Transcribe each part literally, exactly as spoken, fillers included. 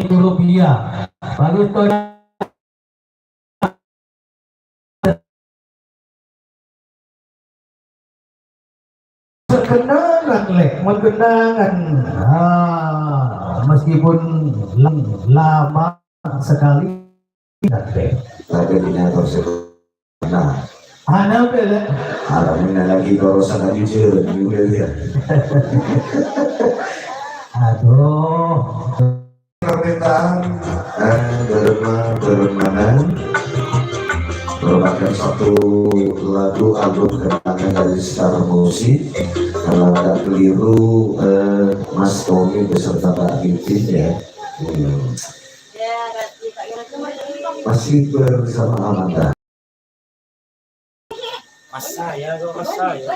rupiah. Bagus, Ton. Sekenangan, Lè', mon kenangan. Ah, meskipun lang-, lama sekali, Lè'. Tapi punya konsep. Nah. Ana apa, Lè'? Alamnya lagi korosan aja, Jun. Gitu ya. Aduh. Permintaan, eh, Dharma Permanen merupakan satu lagu album kenangan dari Star Musik. Kalau tidak keliru, eh, Mas Tommy beserta Pak Arifin ya. Hmm. Masih bersama Amanda. Masa ya, kok masa ya?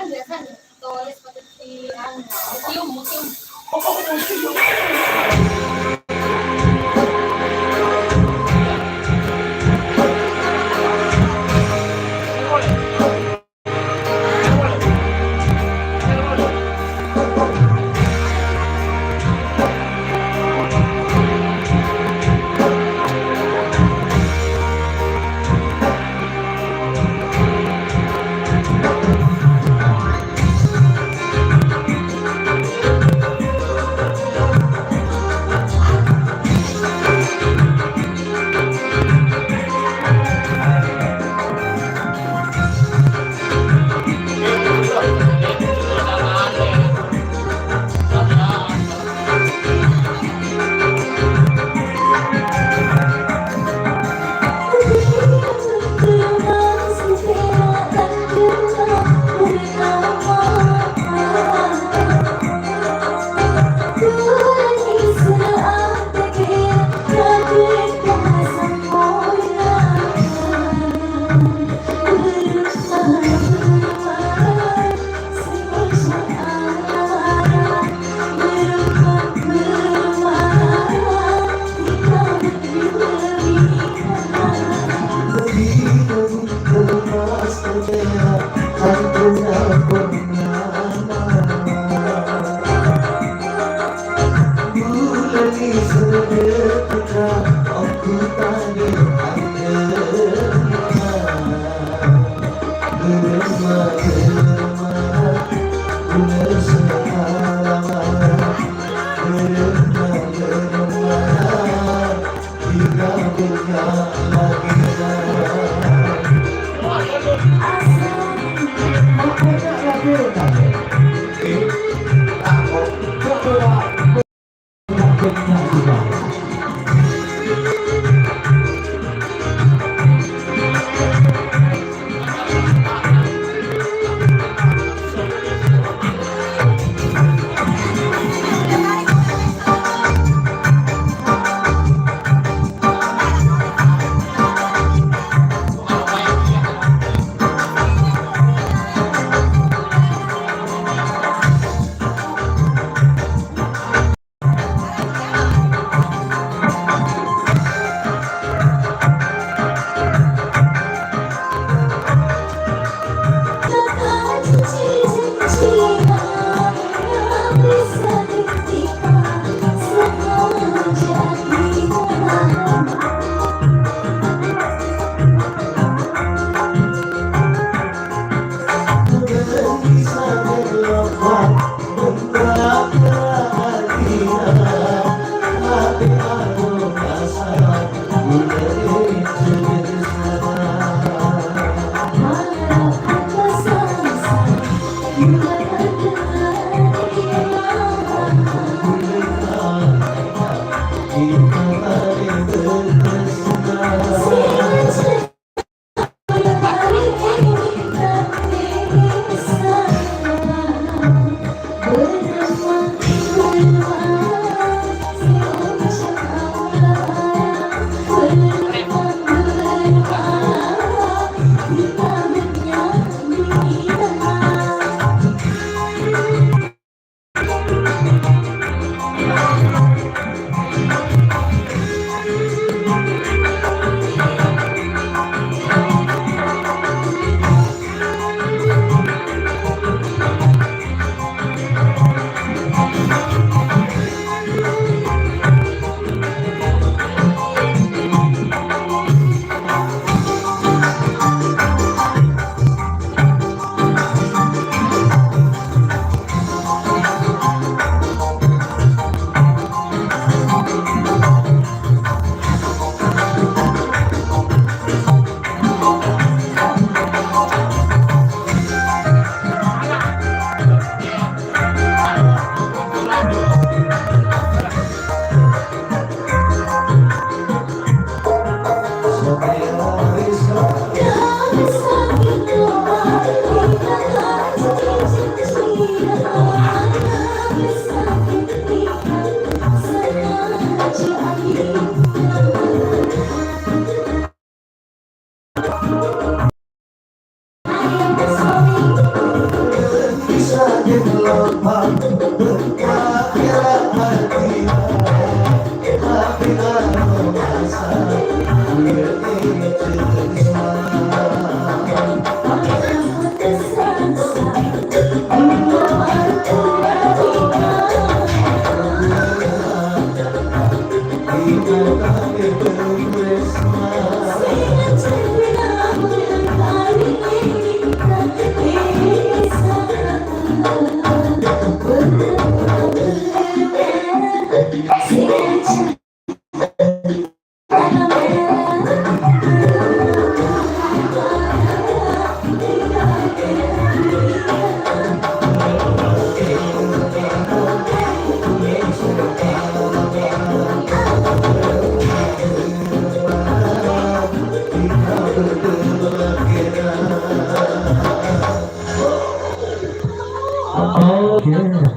Oke,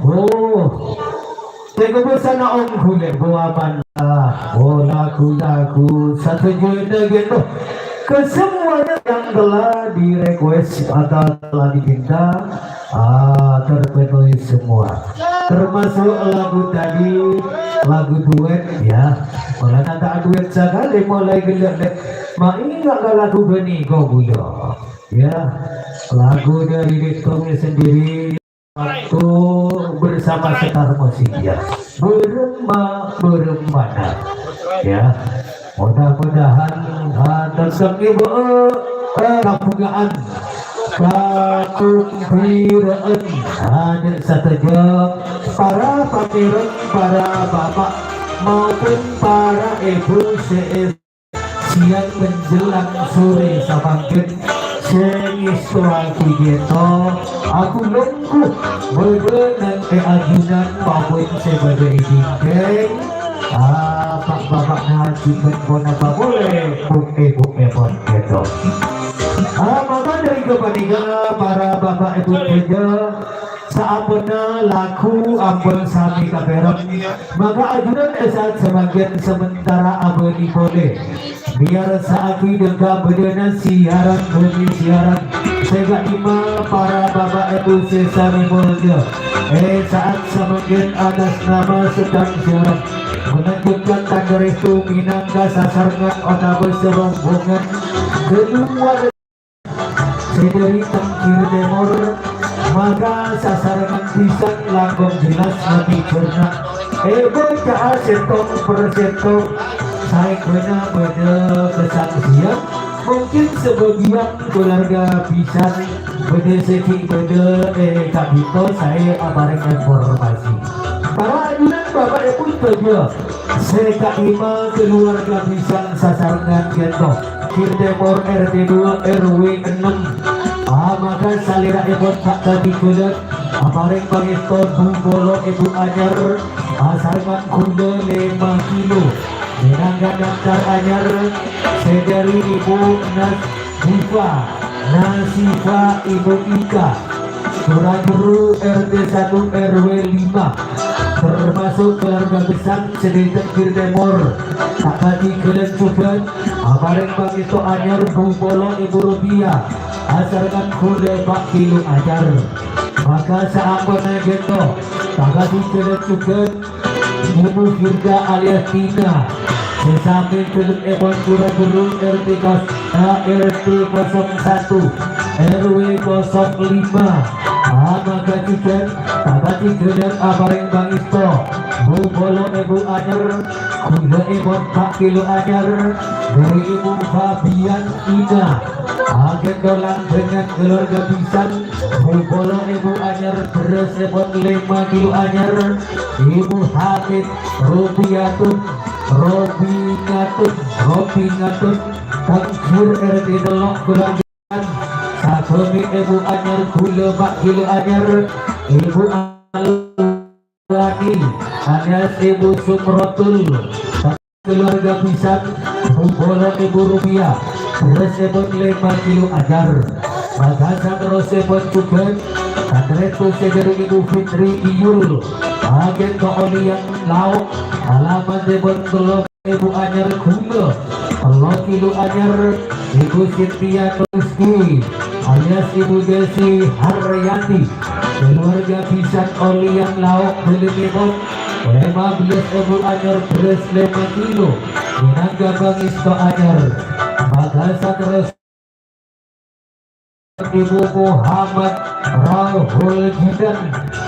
oh. Sè kobâsana ongghu lè' buwâ bân, ah, oh, lagu-lagu sadhâjâna gitu. Kesemuanya yang telah di-request atau telah diminta, ah, terpenuhi semua. Termasuk lagu tadi, lagu duet, ya. Malah ta' duet sakalè, mulai ghellâ' lè'. Ma' inga' ka lagu bânnè kobulâ. Ya, lagu dari Dek Tommy sendiri. Waktu bersama Sekar Musik, ya. Beremma, beremmana. Ya. Mudah-mudahan, ah, tetep ibu, eh, kabhungaan, kagumbira'an, ah, dâ' sadhâjâ para pamèreng, para bapak, maupun para ibu sè siang menjelang sore samangkèn sè ngèstowaghi ghèto, aku longgu bâdâ neng è ajunan maupun sè bâdâ è dhingkèng. Ah, Pak-bapak ngaji bân ponapa polè bu-, ibu-ibu ghèto. Ah, maka dâri ghâpanèka para bapak ibu sadhâjâ, Saamponna lagu ampon samè kapèreng, maka ajunan è sa'at samangkèn sementara abâli polè. Mèyarsa'aghi dhâ' kabâdâ'ânna siaran bhâni siaran sè ka'dimma para bapa' èbhu sè samè molja. È sa'at samangkèn atas nama sedang siaran melanjutkan tanda restu minangka sasarengan otabâ serombongan keluarga sè dâri tengghir tèmor, maka sasarengan bhisan langkong jelas matè jhârna. È bâca'a sèttong per sèttong, saèngghâna bâdâ kasangsian, mungkin sabâgiyân keluarga bhisan bâdâ sè ghi' bâdâ è ka'dinto saè aparèng informasi. Para ajunan bapa' èbhu sadhâjâ, sè ka'dimma keluarga bhisan sasarengan ghèto. Tengghir tèmor R T dua R W ennem. Amaka salèra'èpon ta' kadhi ghellâ', aparèng pangèsto dhu polo èbhu anyar, asarengan ghulâ lèma kilo. Mènangka daftar anyar sè dâri Ibu Nas Diva, Nasifa Ibu Ika, Surajuru R T satu R W lima, termasuk keluarga besar sè dâri Tengghir Tèmor, ta' kadhi ghellâ' jhughân, aparèng pangèsto anyar dhu polo èbhu rupiah, asarengan ghulâ pa' kilo anyar. Maka saamponna ghèto, ta' kadhi ghellâ' jhughân, Ibu Firda alias Tina, sè samè dâlem èpon Surajuru R T kos-, eh, R T kosong satu, R W kosong lima. Amaka jhughân, ta' kadhi ghellâ' aparèng pangèsto dhu polo èbhu anyar, ghulâèpon pa' kilo anyar, dâri Ibu Fabian Ina. Aghândhulan dengan keluarga bhisan, dhu polo èbhu anyar, berrâsèpon lèma kilo anyar, Ibu Hamid Rubiatun, Robinatun, Robinatun, Tengghir R T tello' Gulagan, sabâbi èbhu anyar, ghulâ pa' kilo anyar, Ibu Al-, Wani, alias Ibu Sumrotul, keluarga bhisan, dhu polo èbhu rupiah, berrâsèpon lèma kilo anyar. Maka saterrossèpon jhughân, kan rèng sè dâri Ibu Fitri Iyul, aghândhu olèyan lao', alamatèpon tello' èbhu anyar, ghulâ tello' kilo anyar, Ibu Sintia Rizky, alias Ibu Desi Haryati, keluarga bhisan olèyan lao' bâlânnèpon lèma bellâs èbhu anyar, berrâs lèma kilo, mènangka pangèsto anyar. Maka saterros Ibu Muhammad Rahul Jidan,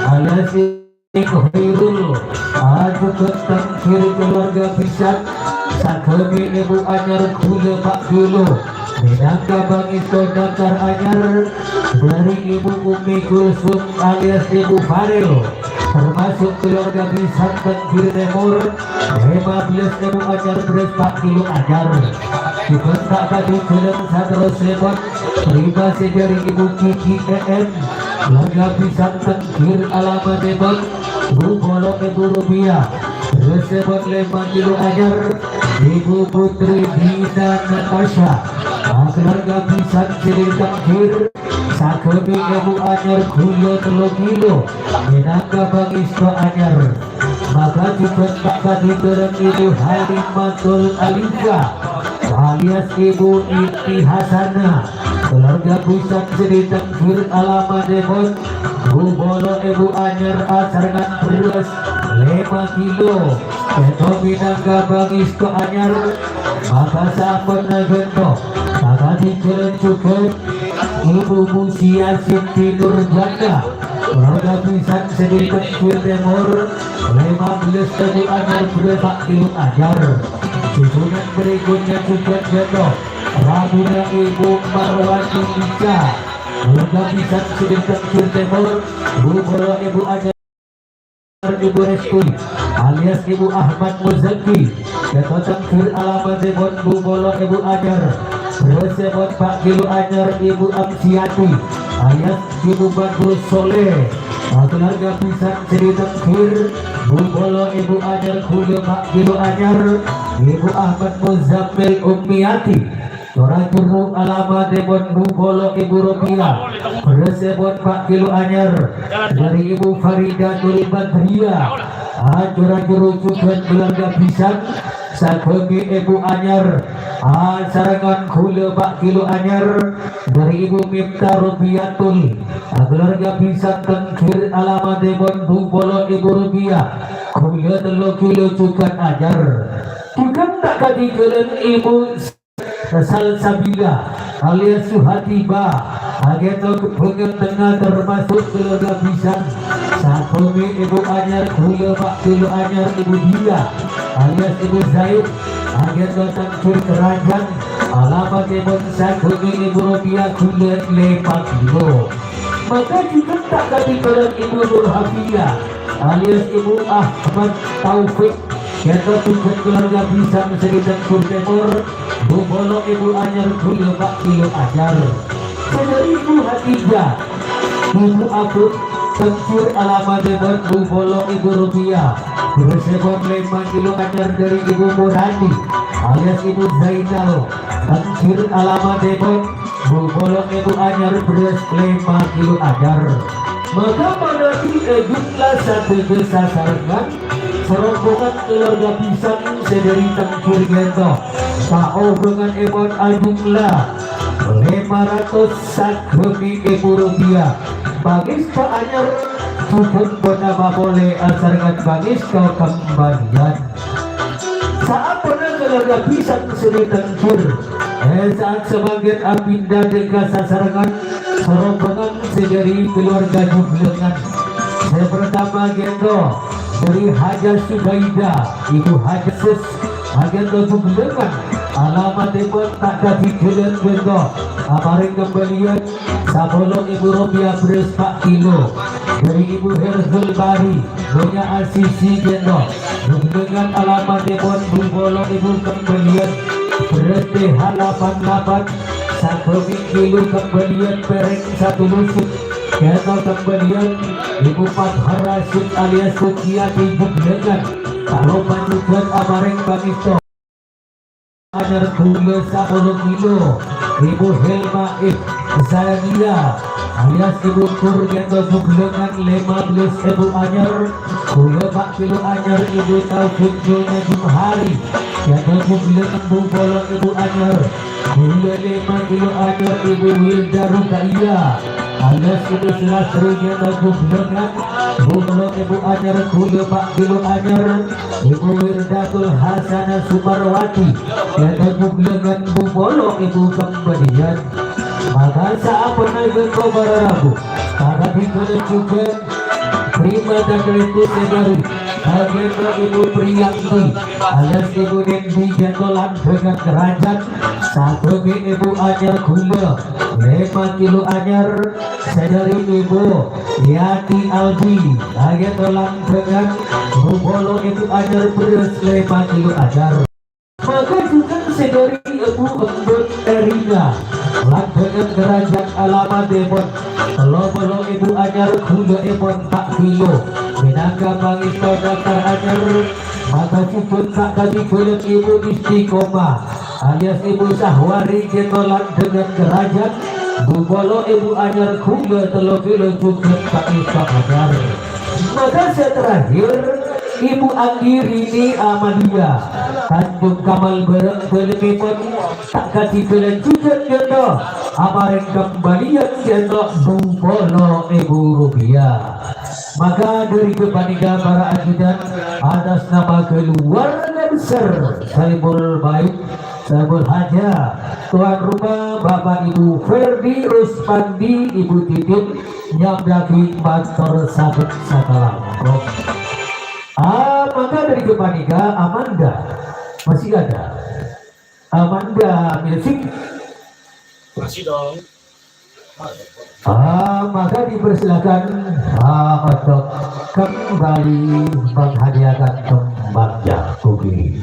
alias Khairul, ajugan tengkir keluarga pisan, sagami ibu anyar ghulâ pa' ghulâ, mènangka bhângèsto dhâghâr anyar dhâri Ibu Ummi Kulsum alias Ibu Farel, termasuk keluarga pisan tengkir tèmor, lèma bellâs èbu anyar bherrâs pa' kilo anyar. Jugan ta' kadhi ghellâ' saterrossèpon, terima sè dhâri Ibu Kiki E M, keluarga pisan tengkir alamatèpon, dhu polo èbu rupiah. Bherrâssèpon lèma kilo anyar, Ibu Putri Dina Natasha. Keluarga pisan sè tengkir, sagami èbu anyar ghulâ tello kilo, mènangka bhângèsto anyar. Maka jugan ta' kadhi ghellâ' Ibu Halimatul Alifah, alias Ibu Inti Hasanah. Keluarga pisan sè tengkir alamatèpon, dhu polo èbu anyar asarengan bherrâs lèma kilo. Kèto mènangka bhângèsto anyar, maka samponna kèto, ta' kadhi ghellâ' jugan Ibu Musia Siti Nurjana. Keluarga pisan sè tengkir tèmor, lèma bellâs èbu anyar bherrâs pa' kilo anyar. Susunan berikutnya jugan kèto, rabuna Ibu Marwati Ica. Keluarga pisan sè tengkir tèmor, dhu polo èbu anyar Ibu Resti, alias Ibu Ahmad Muzaki. Kèto tengkir alamatèpon, dhu polo èbu anyar. Bherrâssèpon pa' kilo anyar, Ibu Amsiati, alias Ibu Badrus Soleh. Keluarga pisan sè tengkir, dhu polo èbu anyar ghulâ pa' kilo anyar, Ibu Ahmad Muzammil Ummiati. Jhurâ Jhurru alamatèpon, dhu polo èbu rupiah. Bherrâssèpon pa' kilo anyar dhâri Ibu Faridatul Badriyah. Jhurâ Jhurru jugan keluarga pisan, sagami èbu anyar. Asarengan ghulâ pa' kilo anyar dhâri Ibu Miftah Rubiyatul. Keluarga pisan tengkir alamatèpon, dhu polo èbu rupiah. Ghulâ tello kilo jugan anyar. Jugan ta' kadhi ghellâ' Ibu Salsabila alias Suhadiba, kèto Gebbhângan Tengnga termasuk keluarga pisan. Sagami èbu anyar ghulâ pa' kilo anyar, Ibu Dia alias Ibu Zaid, kèto tengkir kerajaan. Alamatèpon sagami èbu rupiah, ghulâ lèma kilo. Maka jugan ta' kadhi ghellâ' Ibu Nurhafiyah alias Ibu Ahmad Taufik. Kèto jugan keluarga pisan sè tengkir tèmor, dhu polo èbu anyar ghulâ pa' kilo anyar. Sè dhâri Ibu Hadijah, Ibu Agung, tengkir alamatèpon, dhu polo èbu rupiah. Bherrâssèpon lèma kilo anyar dhâri Ibu Murani alias Ibu Zainal. Tengkir alamatèpon, dhu polo èbu anyar, bherrâs lèma kilo anyar. Maka manabi è jumlah sadhâjâ sasarengan, sarombongan keluarga pisan sè dhâri tengkir kèto, kaobânganèpon ajumlah lèma ratos sagami èbu rupiah. Pangèsto anyar, jugan pon apa polè asarengan pangèsto kembalian. Saamponna keluarga pisan sè tengkir, è sa'at samangkèn apinda dhâ' ka sasarengan, sarombongan sè dhâri keluarga Jublengan. Sè partama kèto dhâri Hajah Subaidah, Ibu Hajah Sus, kèto Jublengan. Alamatèpon ta' kadhi ghellâ' kèto, aparèng kembalian sapolo èbu rupiah bherrâs pa' kilo. Dhâri Ibu Herzul Bari, Nyonya Asisi kèto, Jublengan, alamatèpon dhu polo èbu kembalian. Bherrâs T H lapan lapan, sagami kilo kembalian pèrèng satu lusin. Kèto kembalian Ibu Fathar Rasyid alias Sukiyati Jublengan. Kaulâ panjhughân aparèng pangèsto anyar ghulâ sapolo kilo. Ibu Helma F Zania alias Ibu Tur kèto Jublengan lèma bellâs èbu anyar. Ghulâ pa' kilo anyar Ibu Taufik Nyonya Jumhari kèto Jublengan dhu polo èbu anyar. Ghulâ lèma kilo anyar Ibu Wilda Rukaiyah alias Ibu Sulastri kèto Jublengan dhu polo èbu anyar. Ghulâ pa' kilo anyar Ibu Wirdatul Hasanah Sumarwati, kèto Jublengan dhu polo èbu kembalian. Maka saamponna kèto para rabu, para bhikkhuna jhughân Prima dan Ratu Sedari, Agento Ibu Priyanti, alias Ibu Dendi Gentolan dengan Kerajaan, Sabagai Ibu Anyar Gula, lema kilo anyar, Sedari Ibu Yati Aldi, Agento Landengan, Rubolo Ibu Anyar Beras, lema kilo anyar. Maka jhughân Sedari Ibu Embun Erina, Landengan Kerajaan alamatèpon, tello polo Ibu Anyar Gula èpon ta' kilo, mènangka pangèsto daftar anyar, maka jhughân ta' kadhi bhâlân Ibu Istiqomah, alias Ibu Sahwari Gentolan dengan Kerajaan, Bungkolo Ibu Anyar Gula tello kilo jhughân pangèsto anyar. Maka sè terakhir, Ibu Anggirini Amalia, Tanjung Kamal Bârâ' bhâlângèpon, ta' kadhi bhâlân jhughân ghânto, aparèng kembalian ghânto dupolo èbu rupiah. Maka dâri ghâpanèka para ajudan, atas nama keluarga besar Saibul Bait, Saibul Haja, tuan rumah Bapak Ibu Ferdi Ruspandi, Ibu Titin, nyamdhâghi mator saghed sakalangkong. Ah, maka dâri ghâpanèka Amanda masih ada. Amanda Music. Masih dong. Ah, maka dipersilakan, ah, untuk kembali menghadiahkan tembangnya. Oke.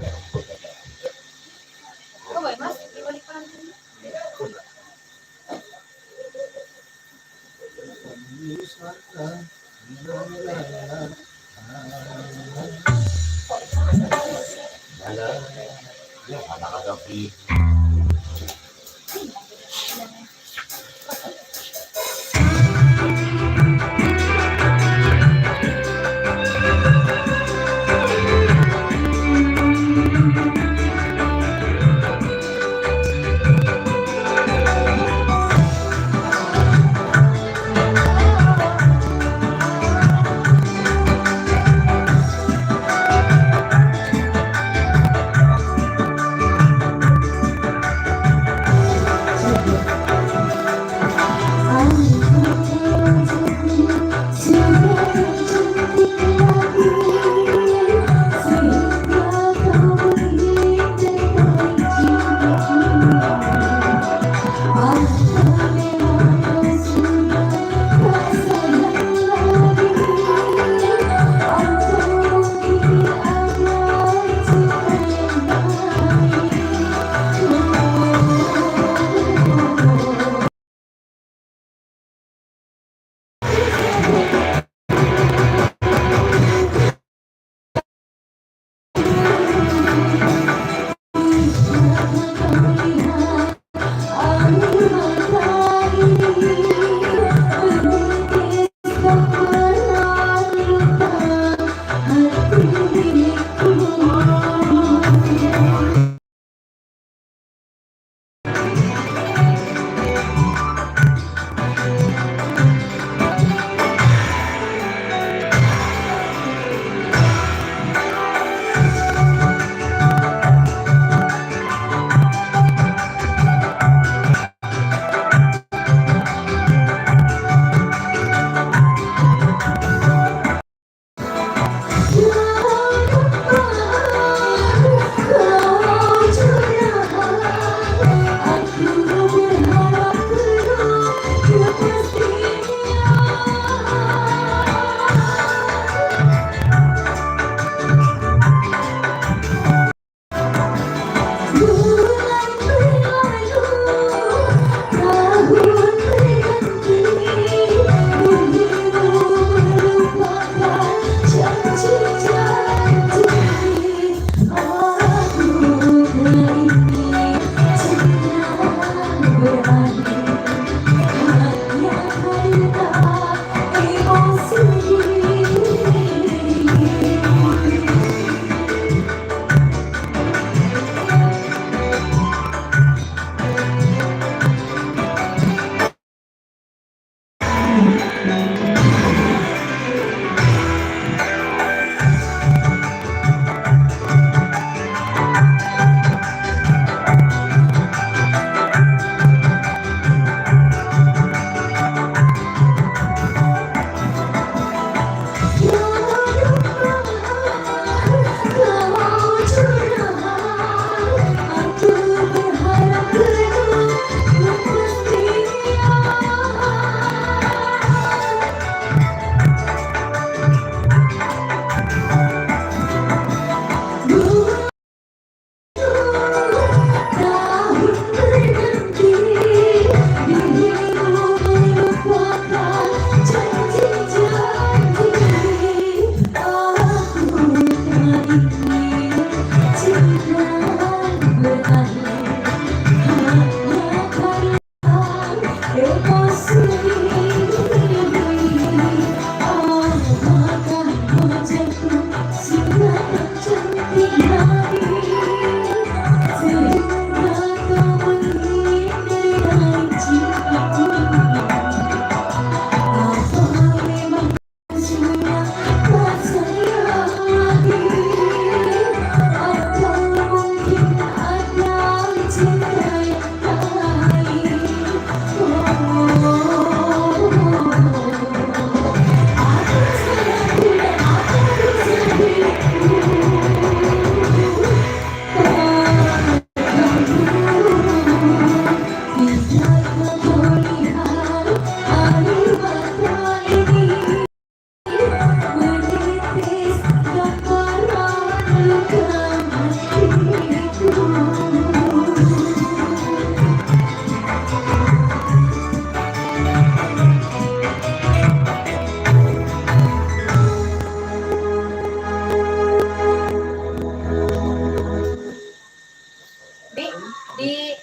Di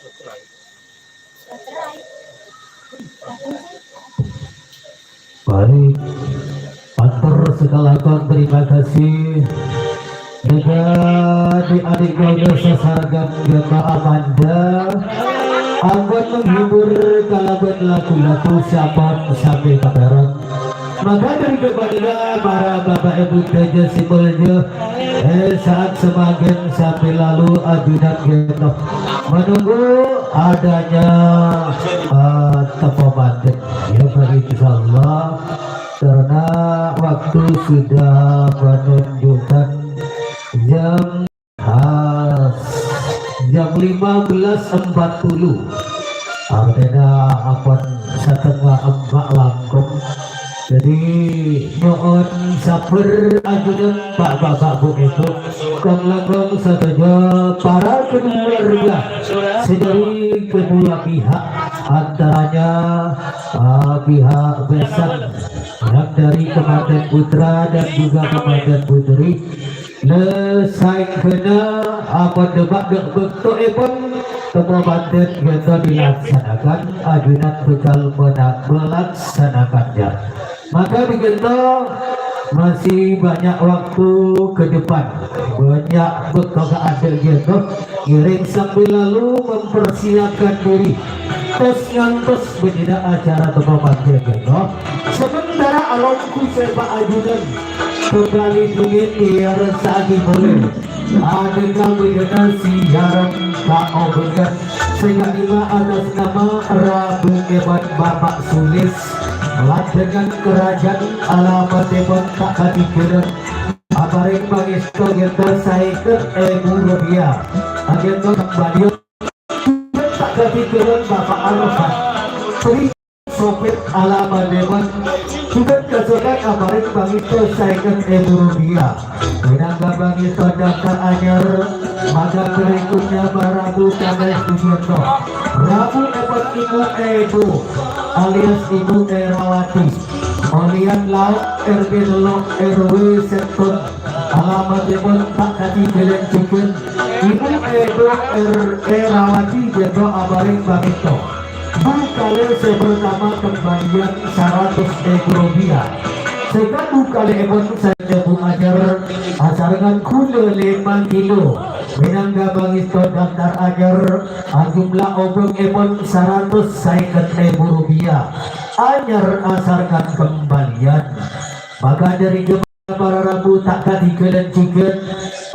Baik, matur sakalangkong terima kasih. Juga di adik kaula sasarengan Bapak Amanda ampon menghibur kalaban lagu-lagu sampun sampai kabareng. Maka dari kepada para bapak ibu raja si mulya, eh, saat semakin sampai lalu ajunan gitu menunggu adanya, eh, tempo mantep. Ya, Pak, insyaallah, karena waktu sudah menunjukkan jam, ah, jam lima belas empat puluh. Artinya ampon setengah empat langkong. Jadi, nyo'on sabbhâr ajunan, Pak, Bapak, Bu, Ibu, kong langkong sadhâjâ para keluarga sè dhâri kedua pihak, antaranya, ah, pihak besan yang dari Kamanten Putra dan juga Kamanten Putri. Lè saèngghâna apadâ bâdâ bâktoèpon tempo mantep ghânto dilaksanakan, ajunan bhâkal mena-, melaksanakannya. Maka di ghânto masih banyak waktu ke depan, banyak bâkto kaadâ' ghânto, ngèrèng sambil lalu mempersiapkan diri. Tos ngantos bâdâna acara tempo mantep ghânto. Sementara alongghu sè paajunan kembali dingin, èaressa'aghi polè. Adhângka bâdâna sè nyarèng kaobângân sè ka'dimma atas nama rabu èpon Bapak Sulis, lanjhângan kerajaan alamatèpon ta' kadhighâlân, aparèng pangèsto ghânto saèket èbu rupiah. Aghânto bâdâ ta' kadhighâlân Bapak Arfan. Sopir alamatèpon jhughân kasokan aparèng pangèsto saèket èbu rupiah. Mènangka pangèsto daftar anyar, maka berikutnya para rabu tanggal tujuh. Rabu èpon Ibu Edo alias Ibu Erawati. Olian Laok R T tello R W Seton. Alamatèpon ta' kadhighâlân jhughân. Ibu Edo R-, Erawati ghânto aparèng pangèsto. Bukalè sè pertama kembalian saratos èbu rupiah. Sè kadhu kalèèpon saèket èbu anyar asarengan ghulâ lèma kilo. Mènangka pangèsto daftar anyar, ajumlah obângèpon saratos saèket èbu rupiah. Anyar asarengan kembalian. Maka dhâri para rabu ta' kadhighâlân jhughân,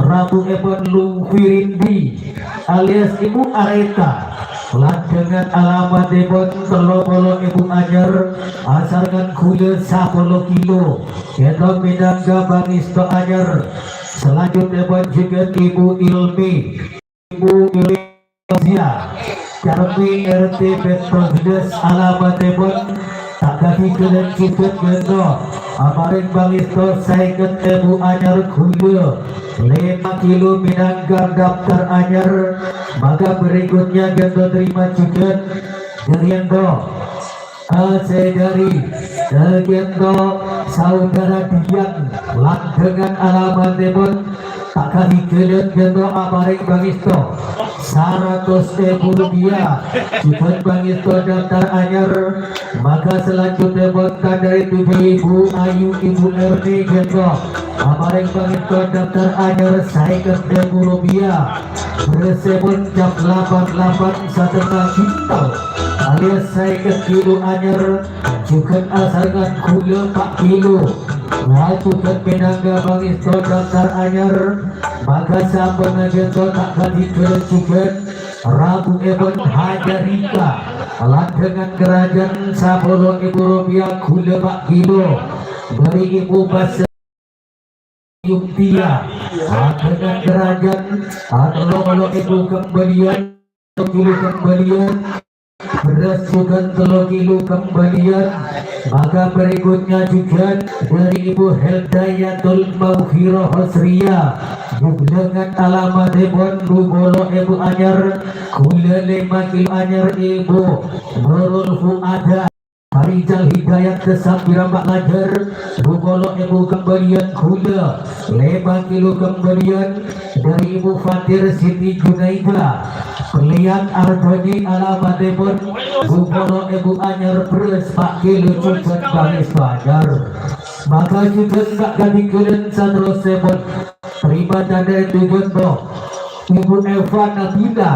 rabuèpon Luwirindi alias Ibu Areta. Lanjhângan alamatèpon tello polo èbu anyar, asarengan ghulâ sapolo kilo. Ghânto mènangka pangèsto anyar. Salanjutèpon jhughân Ibu Ilmi. Ibu Ilmi Fauziah, Carmi R T pètto bellâs alamatèpon ta' kadhighâlân jhughân ghânto, aparèng pangèsto saèket èbu anyar ghulâ, lèma kilo mènangka daftar anyar, maka berikutnya ghânto terima jhughân dhâri ghânto. Sè dhâri, eh, ghânto Saudara Dian, lanjhângan alamatèpon ta' kadhighâlân ghânto aparèng pangèsto saratos èbu rupiah. Jhughân pangèsto daftar anyar, maka salanjutèpon ka dhâri Ibu Ayu, Ibu Erni ghânto aparèng pangèsto daftar anyar saèket èbu rupiah. Berrâssèpon cap lapan lapan satengnga kintal, alias saèket kilo anyar, jhughân asarengan ghulâ pa' kilo. Wâ, jhughân mènangka pangèsto daftar anyar, maka samponna ghânto ta' kadhighâlân jhughân, rabuèpon Hajarika, lanjhângan kerajaan sapolo èbu rupiah ghulâ pa' kilo. Dhâri Ibu Bas Yuktia, lanjhângan kerajaan, tello polo èbu kembalian, tello kilo kembalian, berrâs jhughân tello kilo kembalian, maka berikutnya jhughân dhâri Ibu Heldayatul Mauhiroh Hosria, jhughân alamatèpon tello polo èbu anyar, ghulâ lèma kilo anyar Ibu Nurul Fuada. Farijal Hidayat Kesambiran Pak Lajar, tello polo èbu kembalian ghulâ, lèma kilo kembalian dhâri Ibu Fatir Siti Junaida. Berlian Ardhani alamatèpon dhu polo èbu anyar, bherrâs pa' kilo jhughân pangèsto anyar. Maka jhughân ta' katinggalan saterrossèpon. Tarèma ca'na èndighâ, Ibu Eva Nabila,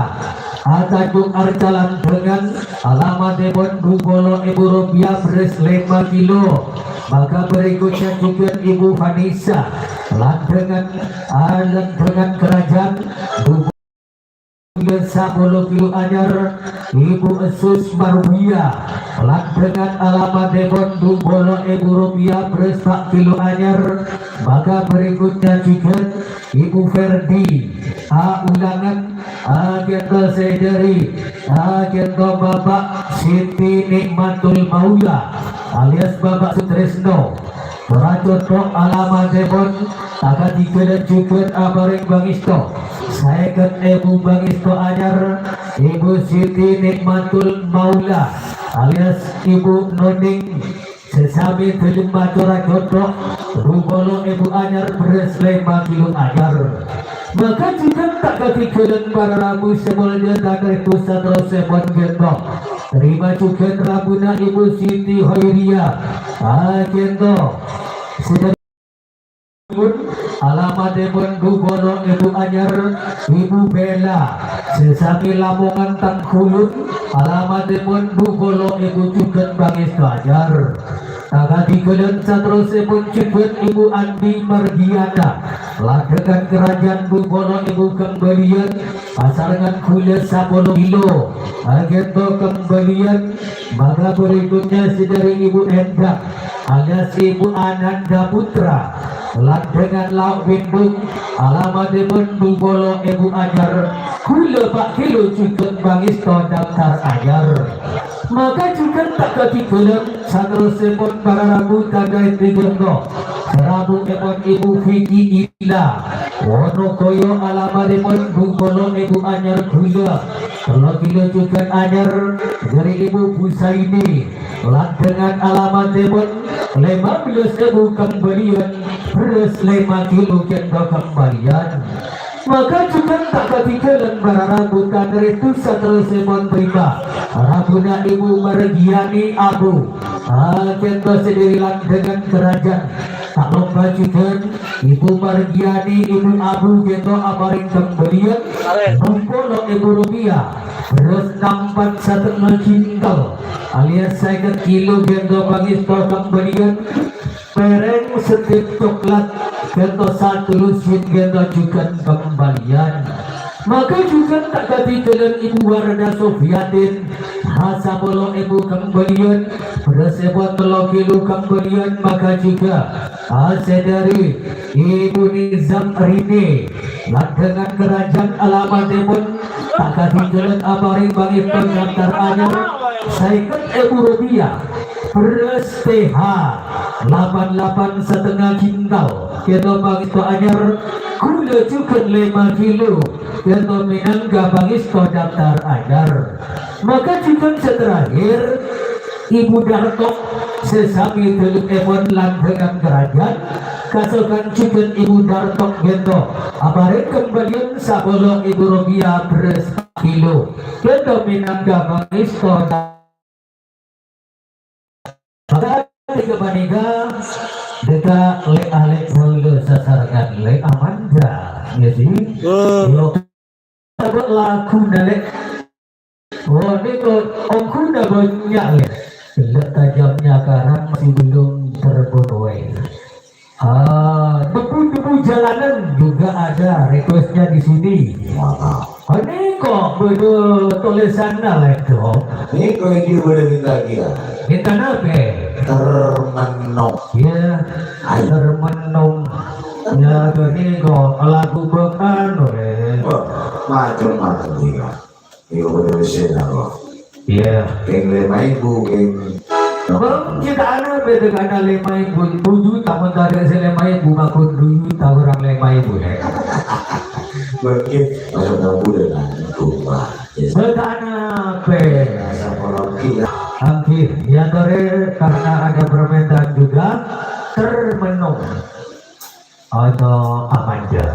a, Tanjung Arca Landhângan, alamatèpon dhu polo èbu rupiah, bherrâs lèma kilo. Maka berikutnya jhughân Ibu Vanessa, Landhângan, a, Landhângan Kerajaan, dhu polo sapolo kilo anyar, Ibu Esus Marwia, Landhângan alamatèpon dhu polo èbu rupiah, bherrâs pa' kilo anyar. Maka berikutnya jhughân Ibu Ferdi, a, Ulangan, a, ghânto sè dhâri, a, ghânto Bapak Siti Nikmatul Maula alias Bapak Sutresno. Ora cocok alamatèpon, ta' katinggalan jhughân aparèng pangèsto. Sèket èbu pangèsto anyar, Ibu Siti Nikmatul Maula alias Ibu Noning. Sè samè dhâlem mator ora cocok, dhu polo èbu anyar, bherrâs lèma kilo anyar. Maka jhughân ta' katinggalan para rabu sè molja, ta' kaènto saterrossèpon ghânto. Tarèma jhughân rabuna Ibu Siti Hoiria. A, ghânto. Sè dhâri alamatèpon dhu polo èbu anyar, Ibu Bella. Sè samè Lamongan Tangkulun, alamatèpon dhu polo èbu jhughân pangèsto anyar. Ta' katinggalan saterrossèpon jhughân Ibu Andi Margiana, Landhângan Kerajaan, dhu polo èbu kembalian, pasarengan ghulâ sapolo kilo. A, ghânto kembalian. Maka berikutnya sè dhâri Ibu Endang alias Ibu Ananda Putra, Landhângan Lao' Bindung, alamatèpon dhu polo èbu anyar, ghulâ pa' kilo jhughân pangèsto daftar anyar. Maka jhughân ta' katinggalan saterrossèpon para rabu, ta' kaènto. Sè rabuèpon Ibu Vicky Ila, Wonogoyo, alamatèpon dhu polo èbu anyar, ghulâ tello kilo jhughân anyar, dhâri Ibu Busaini, Landhângan alamatèpon lèma bellâs èbu kembalian, bherrâs lèma kilo ghânto kembalian. Maka jhughân ta' katinggalan para rabu, ta' kaènto saterrossèpon tarèma rabuna Ibu Margiani Abu, a, ghânto sè dhâri Landhângan Kerajaan. Ta' loppa jhughân Ibu Margiani, Ibu Abu ghânto aparèng kembalian dhu polo èbu rupiah, bherrâs nampan satengnga kintal, alias sèket kilo ghânto pangèsto kembalian, pèrèng sèttèp coklat ghânto satu lusin ghânto jhughân kembalian. Maka jhughân ta' katinggalan Ibu Warda Sofiatin, a, sapolo èbu kembalian, bherrâsèpon tello kilo kembalian, maka jhughân, a, sè dhâri Ibu Nizam Rini, Landhângan Kerajaan, alamatèpon ta' katinggalan aparèng pangèsto daftar anyar, sèket èbu rupiah, bherrâs T H lapan lapan satengnga kintal, ghânto pangèsto anyar, ghulâ jhughân lèma kilo, ghânto mènangka pangèsto daftar anyar. Maka jhughân sè terakhir, Ibu Darto, sè samè dhâlemèpon Landhângan Kerajaan, kasokan jhughân Ibu Darto ghânto aparèng kembalian sapolo èbu rupiah, bherrâs kilo, ghânto mènangka pangèsto. Maka ghânèka panèka, ghânèka lè'-alè' kaulâ sasarengan lè' Amanda, ya, sih. Wah. Lo, coba laguna, lè'. Oh, ini kok ongguna banyak, lè'. Gellâ' tajamnya karang masih belum terbunuh, eh. Ah, debu-debu jalanan juga ada request-nya di sini. Wah. Ini kok bâdâ tulisanna, lè', to? Ini kok ini bâdâ minta kira. Minta napa? Termenung. Ya, ayo. Termenung. Ya, ini kok lagu bâ' anu, lè'. Wah, macem-macem, ya. Iya, bener, sih, ya, kok. Iya. Kèng lèma èbu, kèng. Bang, kita ana beda kana lèma èbu, dhu juta, mentara sè lèma èbu makon dhu juta, orang lèma èbu, ya. Mungkin, masuk dalam bulan, lah, gua, ya. Beda ana, pe. Rasa kolot gila. Angkir, ya, tore, karena ada permintaan juga, termenung. Ana Amanda.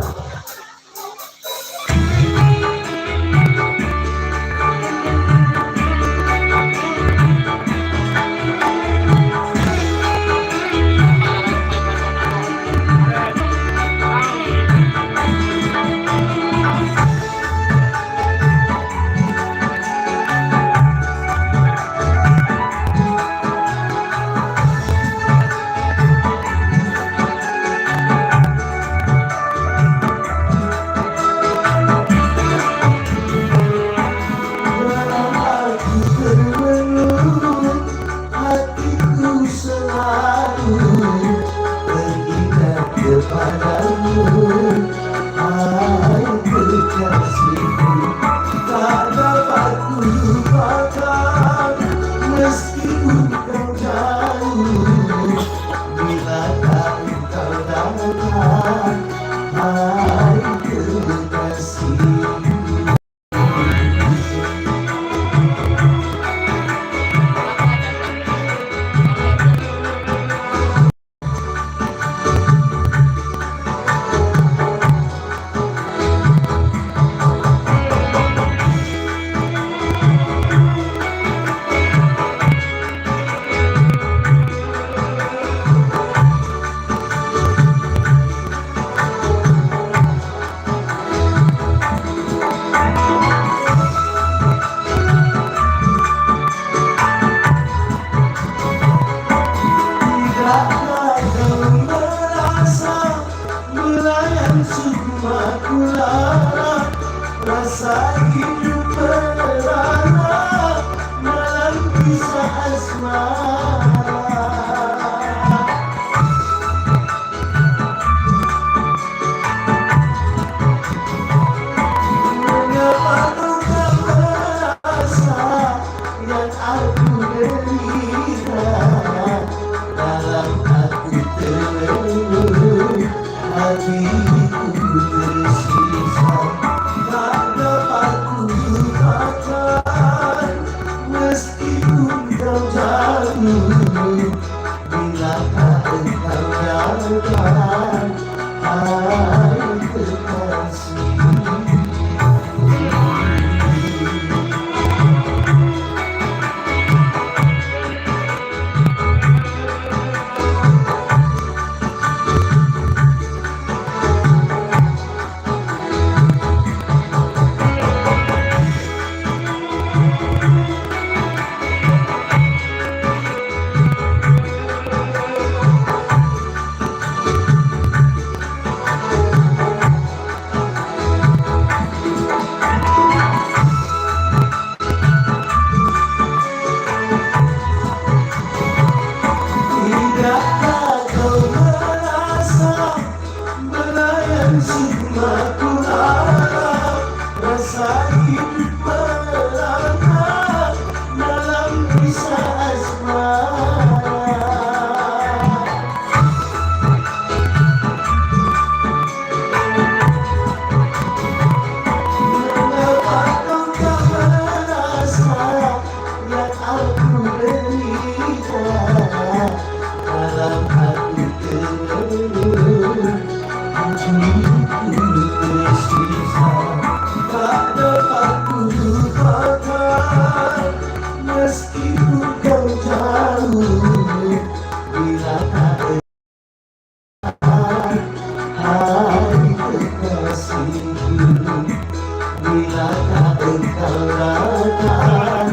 Kalakan,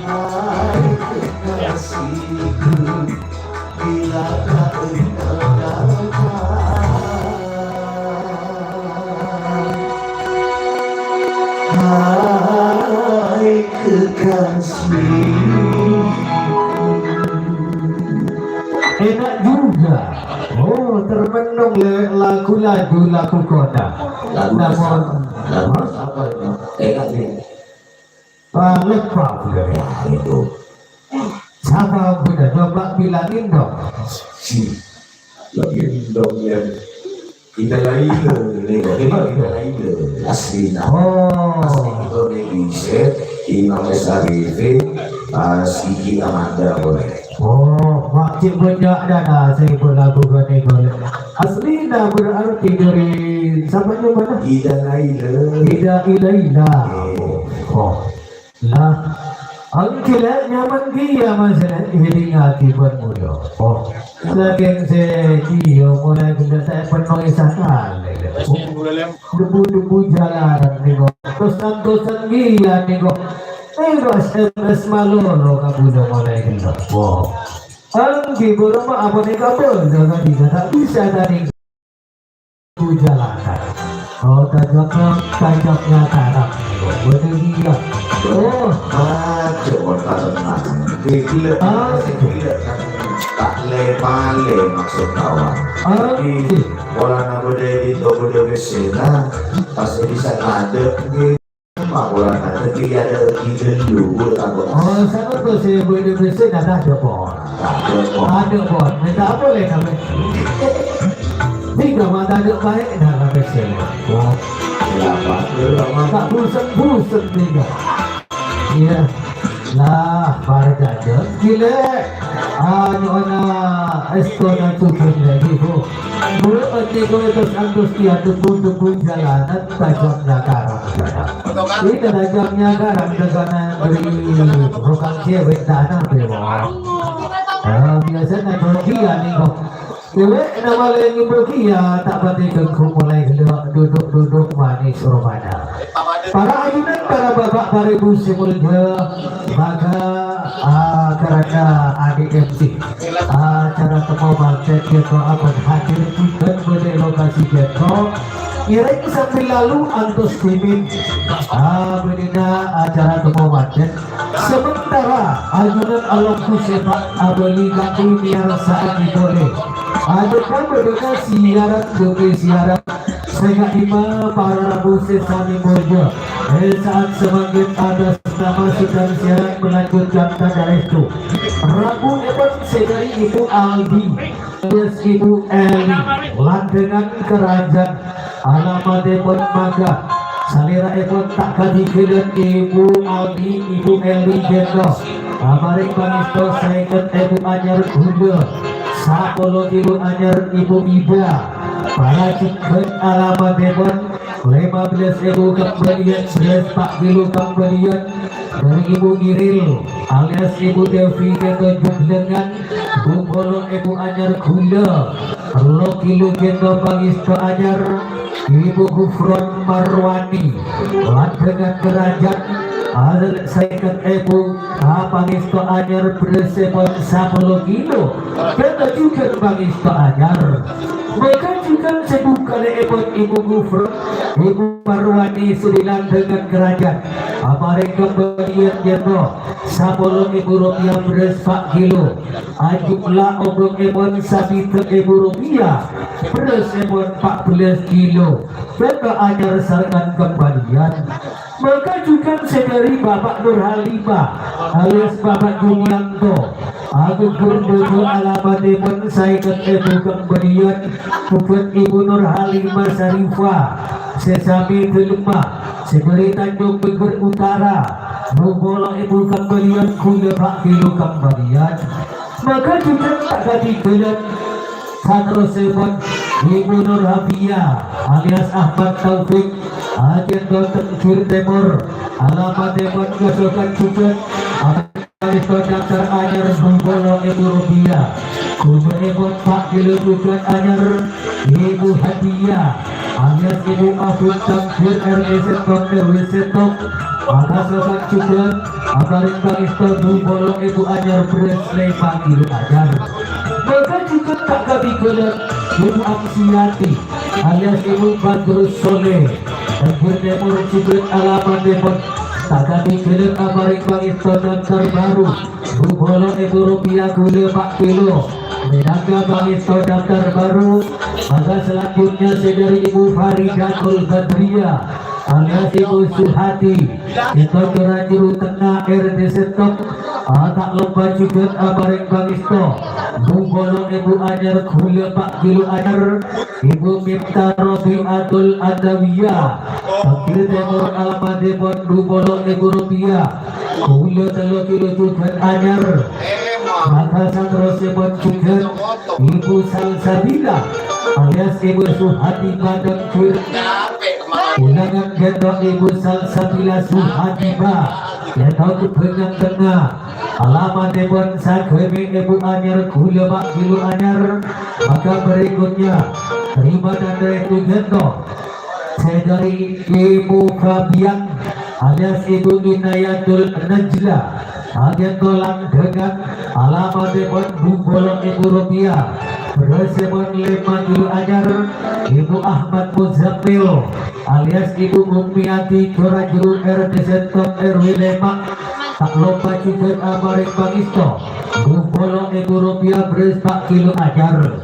hai kekasihku, bila tak engkau datang. Hai kekasihku. Enak juga. Oh, termenung le-, lagu-lagu, lagu kota. Lagu Namun, apa? Lagu apa itu? Enak nih. Pak, lupa udah ya, itu. Siapa udah coba bilangin dong? Si, bilangin dong ya. Kita lain, nih, kita lain. Asli, nah. Oh. Asli itu nih, bisa. Imam Syarifin, pas Iki Amanda boleh. Oh, makin banyak dana saya berlagu gane gole. Aslina berarti dari siapa namanya? Ida Laila. Ida Ilaila. Eh. Oh. Lah, engkila nyaman dia masalah ini ngati bermuda. Oh, saking saya dia mulai gula saya penuhi sakali. Debu-debu jalanan nih kok. Tosan-tosan dia nih kok. Eh, kok S M S malolo kamu udah mulai gula. Wow. Anggi burung mah apa nih kabel? Jangan dikata bisa tadi. Jalanan. Oh, tajoknya, tajoknya karang. Bener iya. Oh. Ah, coba karena. Gila, ah, gila. Tak le-pale maksud kawan. Ah, tapi iya. Orang apa dia itu udah kesana, pasti bisa ngadep gitu. Makola tadi ada di dulu, aku. Oh, sama tuh si Bu Indonesia nggak ada, Pon. Ada, Pon. Ada, Pon. Minta apa lagi kami? Tiga mata ada baik, dah kami sih. Oh. Selamat, selamat. Tak busen-busen tiga. Iya. Lah, para jajan. Gile. Anu ana esto na cukup lagi, Bu. Bu, oke, Bu, terus antus dia debu-debu jalanan tajamnya karang. Ini tajamnya karang, tegana beri bukan cewek tanah, Bu. Ah, biasanya kalau dia nih, kok. Cewek nama lain ibu dia, tak pati gengku mulai gelok, duduk-duduk manis rumahnya. Para ayunan, para bapak, para ibu sing mulya, maka, ah, karena adik M C, acara temu mangkèn kita akan hadir di berbagai lokasi kita. Ngiring sambil lalu antus dimin. Ah, bhâdhina acara temu mangkèn. Sementara ayunan alongku sepak abali kaku miarsa agi boleh. Ada kan bhâdhina siaran, bhâdhi siaran. Sè ka'dimma para rabu sè sami molja. È sa'at samangkèn atas nama sedang siaran melanjutkan tanda restu. Rabu èpon sè dhâri Ibu Aldi, terus Ibu Eli, Landengan Kerajaan, alamatèpon mangga. Salèra'èpon ta' kadhingghâlân Ibu Aldi, Ibu Eli Gento. Amarèng pangèsto sèket èbu anyar ghulâ, sapolo kilo anyar Ibu Ida. Para jhughân alamatèpon lèma bellâs èbu kembalian, bherrâs pa' kilo kembalian dhâri Ibu Iril alias Ibu Devi Gento Jublengan, dupolo èbu anyar ghulâ, tello kilo Gento pangèsto anyar, Ibu Gufron Marwani, Landengan Kerajaan, alè sèket èbu, ah, pangèsto anyar, bherrâsèpon sapolo kilo. Kènto jhughân pangèsto anyar. Mangkèn jhughân sè bhukalèèpon Ibu Gufron, Ibu Marwani sè di Landengan Kerajaan. Aparèng kembalian Gento, sapolo èbu rupiah bherrâs pa' kilo. Ajumlah obângèpon sabidhâk èbu rupiah, bherrâsèpon pa' bellâs kilo. Bhâkal anyar sarengngan kembalian. Mangkèn jhughân sè dhâri Bapak Nur Halimah alias Bapak Julianto, aghâghghâr bhâdhâ alamatèpon sèket èbu kembalian, bhâdhân Ibu Nur Halimah Sarifah, sè sami dhâlemma, sè dhâri Tanjung Bengger Utara, dupolo èbu kembalian, ghulâ pa' kilo kembalian. Mangkèn jhughân ta' kadhingghâlân. Saterrossèpon, Ibu Nur Habia alias Ahmad Taufik, Ajen Doten Gir Tèmor, alamatèpon Grojogan Jhughân, akan èsto daftar anyar dupolo èbu rupiah. Ghulâèpon pa' kilo jhughân anyar, Ibu Hadia alias Ibu Abut Tangkir R T Settong R W Settong, Maka salat jhughân aparèng pangèsto du polo èbu anyar bherrâs lèma kilo anyar. Maka jhughân ta' katinggalan Ibu Amsiati alias Ibu Badrus Soleh. Tenggher tèmor jhughân alamatèpon ta' katinggalan aparèng pangèsto daftar baru du polo èbu rupiah ghulâ pa' kilo. Mènangka pangèsto daftar baru, maka selanjutnya sè dhâri Ibu Faridatul Badriyah alias Ibu Suhati, ènto Cora Jhuru Tengnga R T Sèttong, ah, ta' loppa jhughân aparèng pangèsto du polo èbu anyar ghulâ pa' kilo anyar, Ibu Miftah Robiatul Adawiyah, tenggher tèmor alamatèpon du polo èbu rupiah, ghulâ tello kilo jhughân anyar. Maka saterrossèpon jhughân Ibu Salsabila alias Ibu Suhati Padang Kir. Ulangan ghâpanèka Ibu Salsabila Suhati Ba. Ènto Kebengan Tengnga. Alamatèpon saghâmè èbu anyar ghulâ pa' kilo anyar. Maka berikutnya, terima tanda itu ghânto. Sè dhâri Ibu Fabian alias Ibu Inayatul Najla, aghântona Landhângan, alamatèpon du polo èbu rupiah, bherrâsèpon lèma kilo anyar. Ibu Ahmad Muzammil alias Ibu Ummiati Cora Jhuru R T Sèttong R W lèma, ta' loppa jhughân aparèng pangèsto du polo èbu rupiah bherrâs pa' kilo anyar.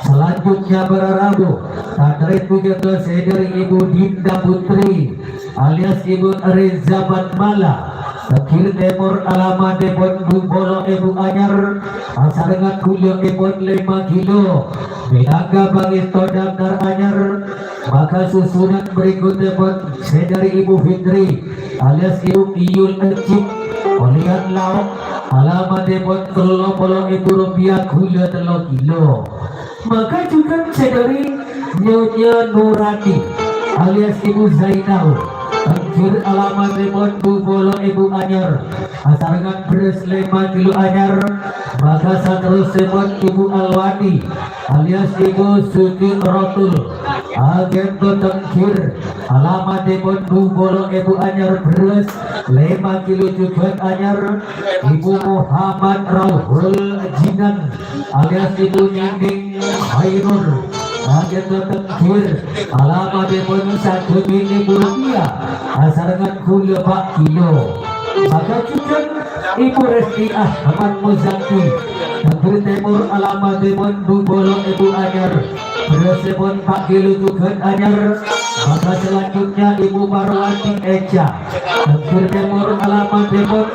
Selanjutnya para rabu, tadrèt pujâ sè dhâri Ibu Dinda Putri alias Ibu Reza Patmala. Tenggher tèmor alamatèpon du polo èbu anyar, asarengngan ghulâèpon lèma kilo. Mènangka pangèsto daftar anyar, maka susunan berikutèpon sè dhâri Ibu Fitri alias Ibu Iyul Ejjit, Olian Laok, alamatèpon tello polo èbu rupiah ghulâ tello kilo. Maka jhughân sè dhâri Nyonya Nurani alias Ibu Zainal, tenggher alamatèpon du polo èbu anyar, asarengngan bherrâs lèma kilo anyar, maka saterrossèpon Ibu Alwani alias Ibu Suti Rotul, aghântona tenggher alamatèpon du polo èbu anyar bherrâs lèma kilo jhughân anyar, Ibu Muhammad Rauhul Jinan alias Ibu Nining Khairur, aghântona tenggher alamatèpon saghâmè èbu rupiah, asarengngan ghulâ pa' kilo. Maka jhughân Ibu Resti Ahmad Muzaki, tenggher tèmor alamatèpon du polo èbu anyar, bherrâsèpon pa' kilo jhughân anyar. Maka selanjutnya Ibu Parwati Eca, tenggher tèmor alamatèpon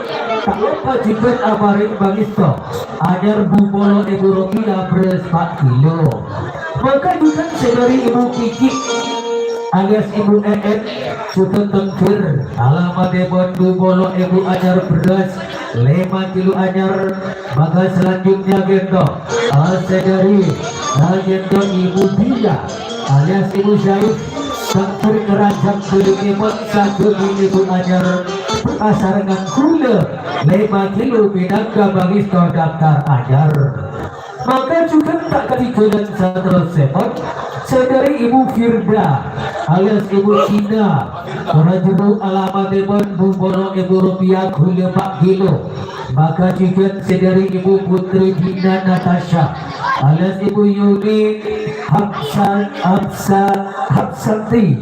ta' loppa jhughân aparèng pangèsto anyar du polo èbu rupiah bherrâs pa' kilo. Maka jhughân sè dhâri Ibu Kiki alias Ibu Eet, jhughân tenggher alamatèpon du polo èbu anyar bherrâs lèma kilo anyar. Maka selanjutnya ghântona, ah, sè dhâri, ah, ghântona Ibu Dia alias Ibu Syaif, tenggher kerajaan bhâlâkèpon saghâmè èbu anyar, asarengngan ghulâ lèma kilo mènangka pangèsto daftar anyar. Maka jhughân ta' katinggalan saterrossèpon, sè dhâri Ibu Firda alias Ibu Cina, Cora Jhuru alamatèpon du polo èbu rupiah ghulâ pa' kilo. Maka jhughân sè dhâri Ibu Putri Dina Natasha alias Ibu Yuni Hapsa, Hapsa, Hapsanti,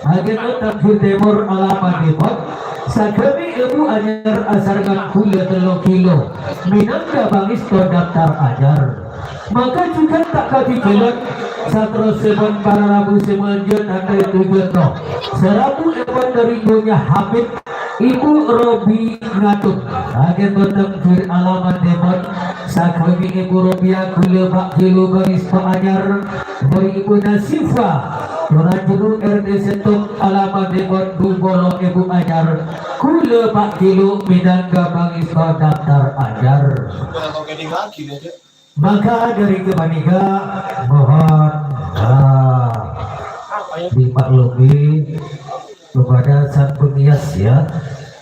aghântona tenggher tèmor alamatèpon saghâmè èbu anyar, asarengngan ghulâ tello kilo, mènangka pangèsto daftar anyar. Maka jhughân ta' katinggalan saterrossèpon para rabu sè manjhâ, tadrèt pujâ. Sè rabuèpon dhâri Nyonya Hamid, Ibu Robi Ngatut, aghântona tenggher alamatèpon saghâmè èbu rupiah ghulâ pa' kilo pangèsto anyar. Dhâri Ibu Nasifa, Cora Jhuru R T Sèttong, alamatèpon du polo èbu anyar, ghulâ pa' kilo mènangka pangèsto daftar anyar. Maka dhâri ghâpanèka mohon, ah, dimaklumi kepada sang penghias, ya.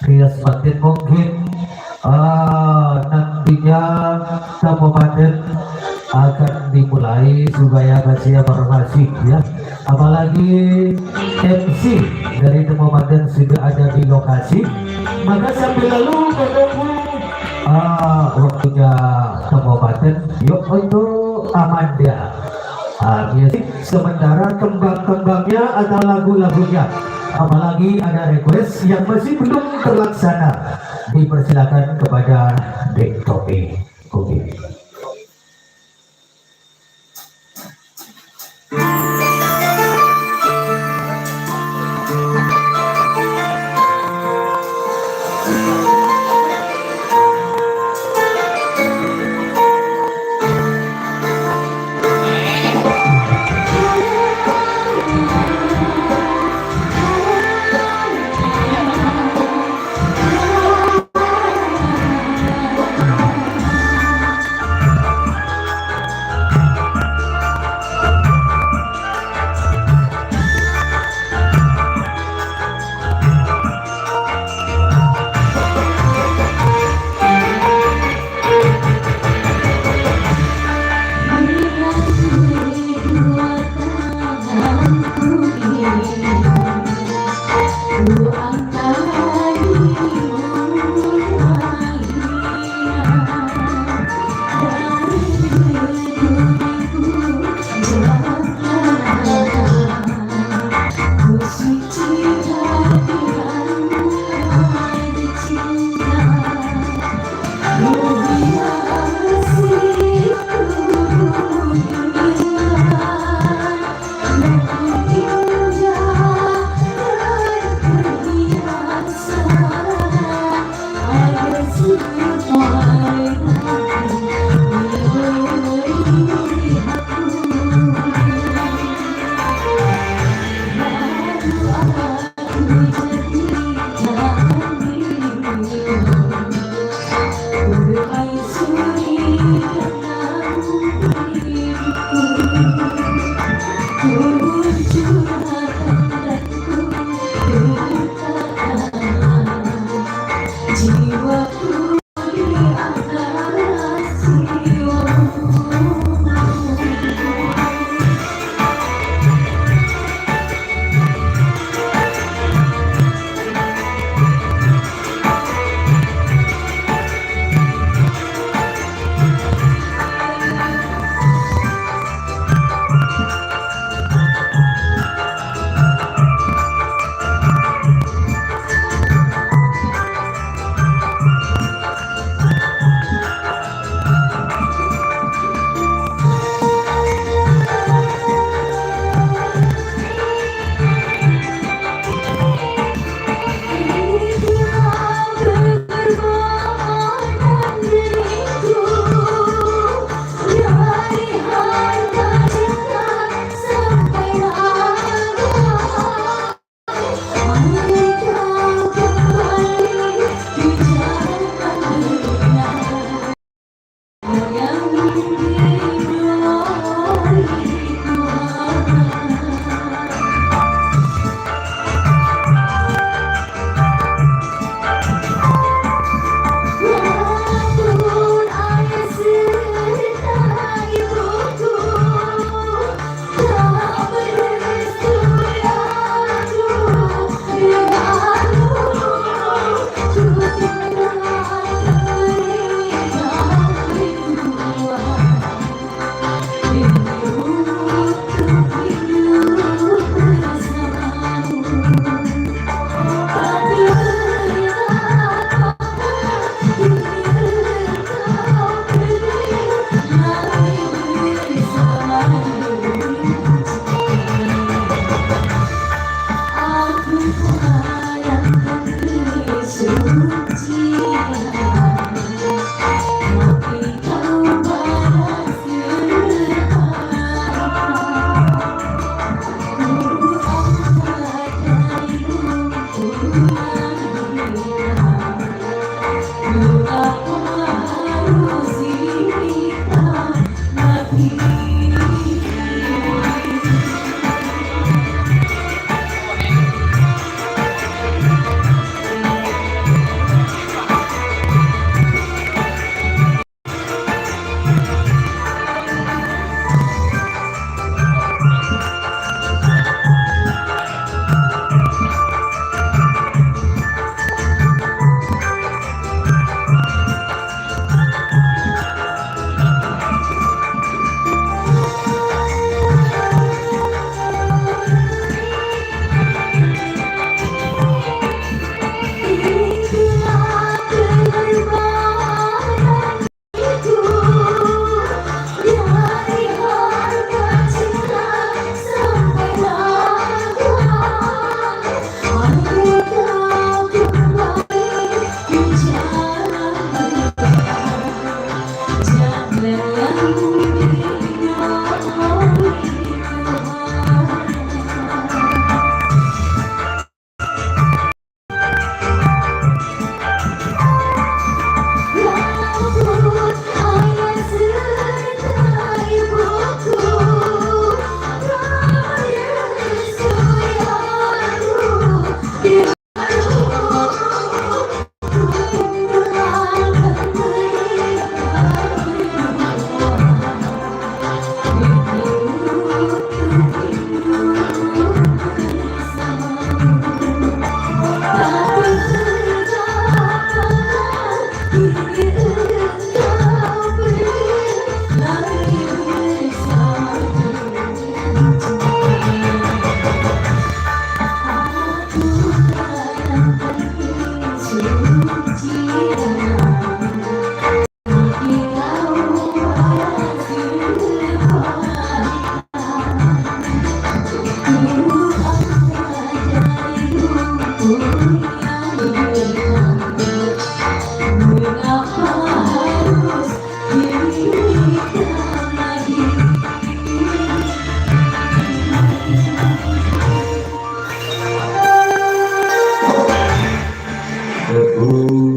Rias matin mungkin, ah, nantinya kabupaten akan dimulai supaya kasih informasi, ya. Apalagi M C dari Tembok Manten sudah ada di lokasi. Maka sambil lalu menunggu, ah, waktunya Tembok Manten, yuk untuk Amanda. Ah, ya sih, sementara kembang-kembangnya atau lagu-lagunya, apalagi ada request yang masih belum terlaksana, dipersilakan kepada Dek Topi. Oke.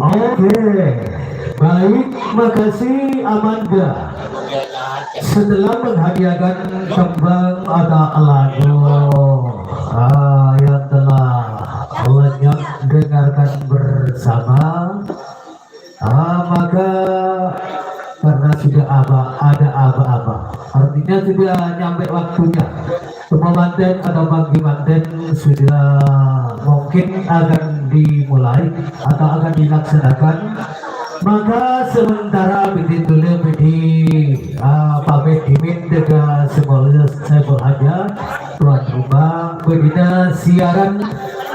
Oke, baik, makasih Amanda. Setelah menghadiahkan kembang atau lagu, ah, yang telah lenyap dengarkan bersama, ah, maka karena sudah aba-, ada aba-aba, artinya sudah nyampe waktunya. Temu manten atau panggih manten sudah mungkin akan dimulai atau akan dilaksanakan. Maka sementara bhâdhi kaulâ bhâdhi, ah, pamit dhimèn dhâ' ka Saibul Haja, tuan rumah, bhâdhina siaran,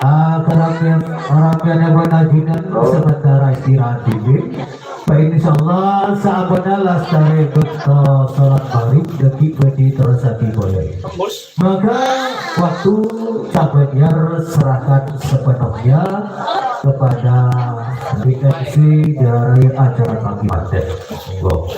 ah, karamèyan, karamèyanna pangajian sementara istirahat dhimèn. Bâ, insyaallah, samponna lastarè bâkto salat maghrib, dhâggi' bhâdhi terrossaghi polè. Maka waktu Cak Banjar serahkan sepenuhnya kepada D M C dari acara kami manten. Monggo.